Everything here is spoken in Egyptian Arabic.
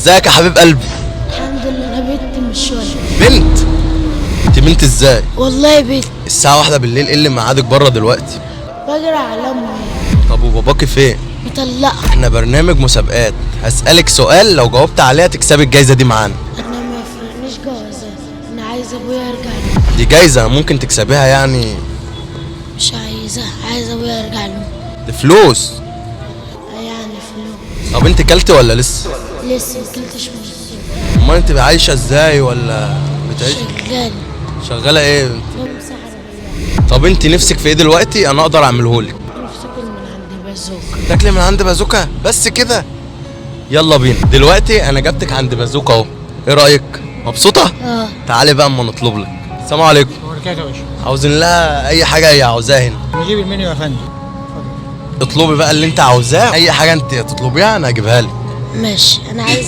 ازيك يا حبيب قلبي؟ الحمد لله. انا بنت مش ولد. بنت؟ انت بنت ازاي؟ والله بنت. الساعة 1 بالليل، ايه اللي ميعادك بره دلوقتي؟ بجري على امي. طب وباباكي فين؟ مطلقه. احنا برنامج مسابقات، هسألك سؤال لو جاوبت عليها تكسبي الجايزة دي معانا. انا ما يفرقنيش جوازات، انا عايز ابويا يرجع له. دي جايزة ممكن تكسبيها يعني. مش عايزها، عايز ابويا يرجع له. دي فلوس. يعني فلوس. طب انت كلتي ولا لسه؟ لسه مكلتش من الصبح. امال انت عايشة ازاي ولا بتعيش؟ شغال. شغالة ايه انت؟ بمسح عربيات. طب انت نفسك في ايه دلوقتي انا اقدر اعملهولك؟ نفسي اكل من عند بازوكا. تاكلي من عند بازوكا بس كده؟ يلا بينا دلوقتي، انا جبتك عند بازوكا اهو، ايه رايك؟ مبسوطة؟ اه. تعالي بقى اما نطلب لك. السلام عليكم. وبركاته يا باشا. عاوزين لها اي حاجة هي عاوزاها هنا. نجيب المنيو يا فندم. اطلبي بقى اللي انت عاوزاه، اي حاجة انت تطلبيها انا هجيبها لك. ماشي، انا عايز